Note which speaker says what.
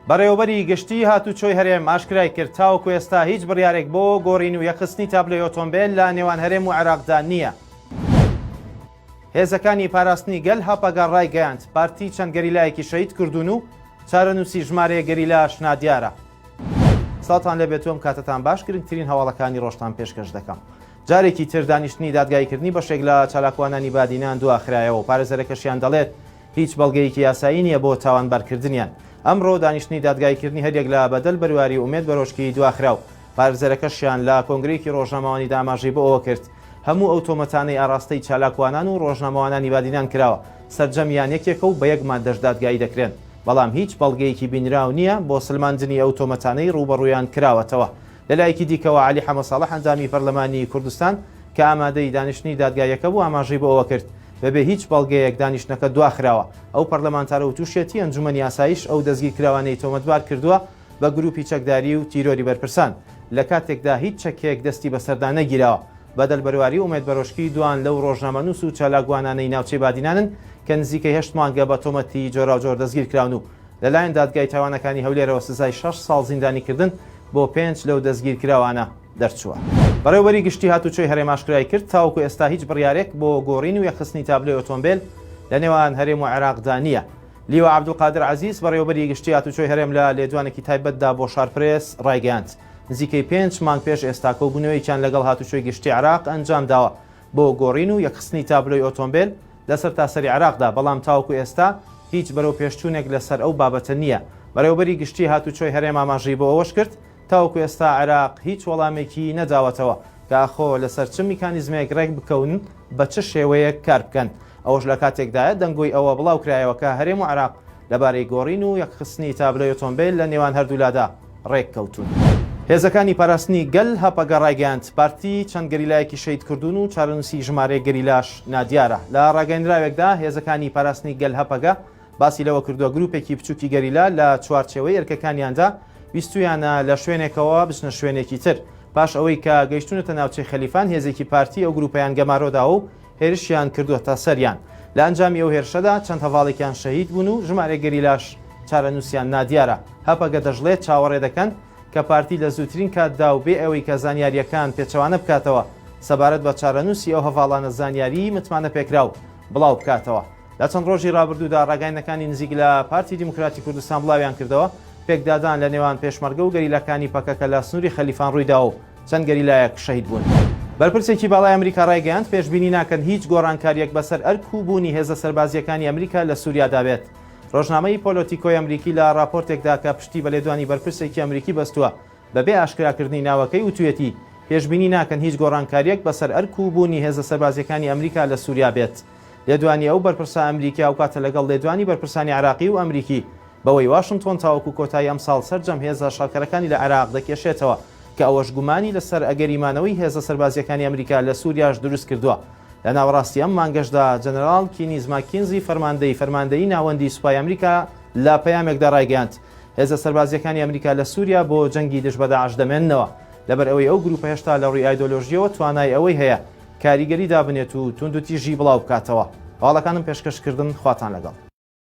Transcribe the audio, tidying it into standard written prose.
Speaker 1: بەڕێوەبەری گشتیی هاتوچۆی هەرێم ئاشکرای کرد، تاوەکو ئێستا هیچ بڕیارێک بۆ گۆڕین و یەکخستنی تابلۆی ئۆتۆمبێل لە نێوان هەرێم و عێراقدا نییە. هێزەکانی پاراستنی گەل هەپەگە ڕایگەیاند، پارتی چەند گەریلایەکی شەهید کردوون و چارەنووسی ژمارەیەک گەریلاش نادیارە. سڵاوتان لێبێت و ئەم کاتەتان باش گرنگترین هەواڵەکانی ڕۆژتان پێشکەش دەکەم. جارێکی تر دانیشتنی دادگاییکردنی بەشێک لە چالاکوانانی بادینان دواخرایەوە و پارێزەرەکەشیان دەڵێت هیچ بەڵگەیەکی یاسایی نییە بۆ تاوانبارکردنیان. ئەمڕۆ دانیشتنی دادگاییکردنی هەریەک لە بەدەل بەرواری و ئومێد بەرۆشکی دواخرا و پارێزەرەکەشیان لە کۆنگرەیەکی ڕۆژنامەوانیدا ئاماژەی بۆ ئەوە کرد هەموو ئەو تۆمەتانەی ئاڕاستەی چالاکوانان و ڕۆژنامەوانانی بادینان کراوە سەرجەمیان یەکێکە و بە یەک ماددەش دادگایی دەکرێن بەڵام هیچ بەڵگەیەکی بینراو نییە بۆ سلماندنی ئەو تۆمەتانەی ڕووبەڕوویان کراوەتەوە. لەلایەکی دیکەوە عەلی حەمەساڵح ئەندامی پەرلەمانی کوردستان کە ئامادەی دانیشتنی دادگاییەکە بوو ئاماژەی بۆ ئەوە کرد بەبێ هیچ بەڵگەیەک دانیشتنەکە دواخراوە. ئەو پەرلەمانتارە وتوشیەتی ئەنجومەنی ئاسایش ئەو دەستگیرکراوانەی تۆمەتبار کردووە بە گروپی چەکداری و تیرۆری بەرپرسان لەکاتێکدا هیچ چەکێک دەستی بەسەردا نەگیراوە. بەدەل بەرواری و ئومێد بەرۆشکی دوان لەو ڕۆژنامەنووس و چالاکوانانەی ناوچەی بادینانن کە نزیکەی هەشت مانگە بە تۆمەتی جۆراوجۆر دەستگیرکراون و لەلایەن دادگای تاوانەکانی هەولێرەوە سزای شەش ساڵ زیندانیکردن بۆ پێنج لەو دەستگیرکراوانە دەرچووە. بەڕێوەبەری گشتی هاتوچۆی هەرێم ئاشکرای کرد، تاوەکو ئێستا هیچ بڕیارێک بۆ گۆڕین و یەکخستنی تابلۆی ئۆتۆمبێل لەنێوان هەرێم و عێراقدا نییە. لیوا عەبدولقادر عەزیز، بەڕێوەبەری گشتی هاتوچۆی هەرێم لە لێدوانێکی تایبەتدا بۆ شارپرێس ڕایگەیاند، نزیکەی پێنج مانگ پێش ئێستا کۆبوونەوەیەکیان لەگەڵ هاتوچۆی گشتی عێراق ئەنجامداوە بۆ گۆڕین و یەکخستنی تابلۆی ئۆتۆمبێل لە سەرتاسەری عێراقدا، بەڵام تاوەکو ئێستا هیچ بەرەوپێشچوونێک لەسەر ئەو بابەتە نییە. بەڕێوەبەری گشتی هاتوچۆی هەرێم ئاماژەی بۆ ئەوەش کرد، تاوەکو ئێستا عێراق هیچ وەڵامێکی نەداوەتەوە کە ئاخۆ لەسەر چ میکانیزمێک رێکبکەون بە چ شێوەیەک کار بکەن، ئەوەش لە کاتێکدایە دەنگۆی ئەوە بڵاوکرایەوە کە هەرێم و عێراق لەبارەی گۆڕین و یەکخستنی تابلۆی ئۆتۆمبێل لە نێوان هەردوولادا رێککەوتوون. هێزەکانی پاراستنی گەل هەپەگە رایگەیاند، پارتی چەند گەریلایەکی شەهید کردوون و چارەنووسی ژمارەیەک گەریلاش نادیارە. لە راگەیەندراوێکدا هێزەکانی پاراستنی گەل هەپەگە باسی لەوە کردووە، گروپێکی بچووکی گەریلا لە چوارچێوەی ئەرکەکانیاندا ویستوویانە لە شوێنێکەوە بچنە شوێنێکی تر، پاش ئەوەی کە گەیشتوونەتە ناوچەی خەلیفان هێزێکی پارتی ئەو گروپەیان گەمارۆ داوە و هێرشیان کردووەتە سەریان. لە ئەنجامی ئەو هێرشەدا چەند هەڤاڵێکیان شەهید بوون و ژمارەیەک گەریلاش چارەنووسیان نادیارە. هەپەگە دەشڵێت، چاوەڕێ دەکەن کە پارتی لە زووترین کاتدا و بێ ئەوەی کە زانیارییەکان پێچەوانە بکاتەوە سەبارەت بە چارەنووسی ئەو هەڤاڵانە زانیاریی متمانەپێکراو بڵاو بکاتەوە. لە چەند ڕۆژی ڕابردوودا ڕاگەیاندنەکانی نزیک لە پارتی دیموکراتی کوردستان بڵاویان کردەوە، پێکدادان لە نێوان پێشمەرگە و گەریلاکانی پەکەکە لە سنووری خەلیفان ڕوویداوە و چەند گەریلایەک شەهید بوون. بەرپرسێکی باڵای ئەمریکا ڕایگەیاند، پێشبینی ناکەن هیچ گۆڕانکارییەک بەسەر ئەرک و بوونی هێزە سەربازییەکانی ئەمریکا لە سووریادا بێت. ڕۆژنامەی پۆلۆتیکۆی ئەمریکی لە ڕاپۆرتێکدا کە پشتی بە لێدوانی بەرپرسێکی ئەمریکی بەستووە، بەبێ ئاشکراکردنی ناوەکەی وتویەتی، پێشبینی ناکەن هیچ گۆڕانکارییەک بەسەر ئەرک و بوونی هێزە سەربازییەکانی ئەمریکا لە سووریا بێت. لێدوانی ئەو بەرپرسە ئەمریکیە هاوکاتە لەگەڵ لێدوانی بەرپرسانی عێراقی و ئەمریکی بەوەی واشنتۆن تاوەکو کۆتایی ئەمساڵ سەرجەم هێزە شەڕکەرەکانی لە عێراق دەکێشێتەوە کە ئەوەش گومانی لەسەر ئەگەری مانەوەی هێزە سەربازییەکانی ئەمریکا لە سوریاش دروستکردووە. لە ناوەڕاستی ئەم مانگەشدا جەنەراڵ کینیز ماکینزی فەرماندەی فەرماندەیی ناوەندی سوپای ئەمریکا لە پەیامێکدا ڕایگەیاند هێزە سەربازییەکانی ئەمریکا لە سوریا بۆ جەنگی دژ بە داعش دەمێننەوە لەبەرئەوەی ئەو گروپە هێشتا لە ڕووی ئایدۆلۆژییەوە توانای ئەوەی هەیە کاریگەری دابنێت و توندوتیژی بڵاو بکاتەوە. هەواڵەکانم پێشکەش کردن خواتان لەگەڵ.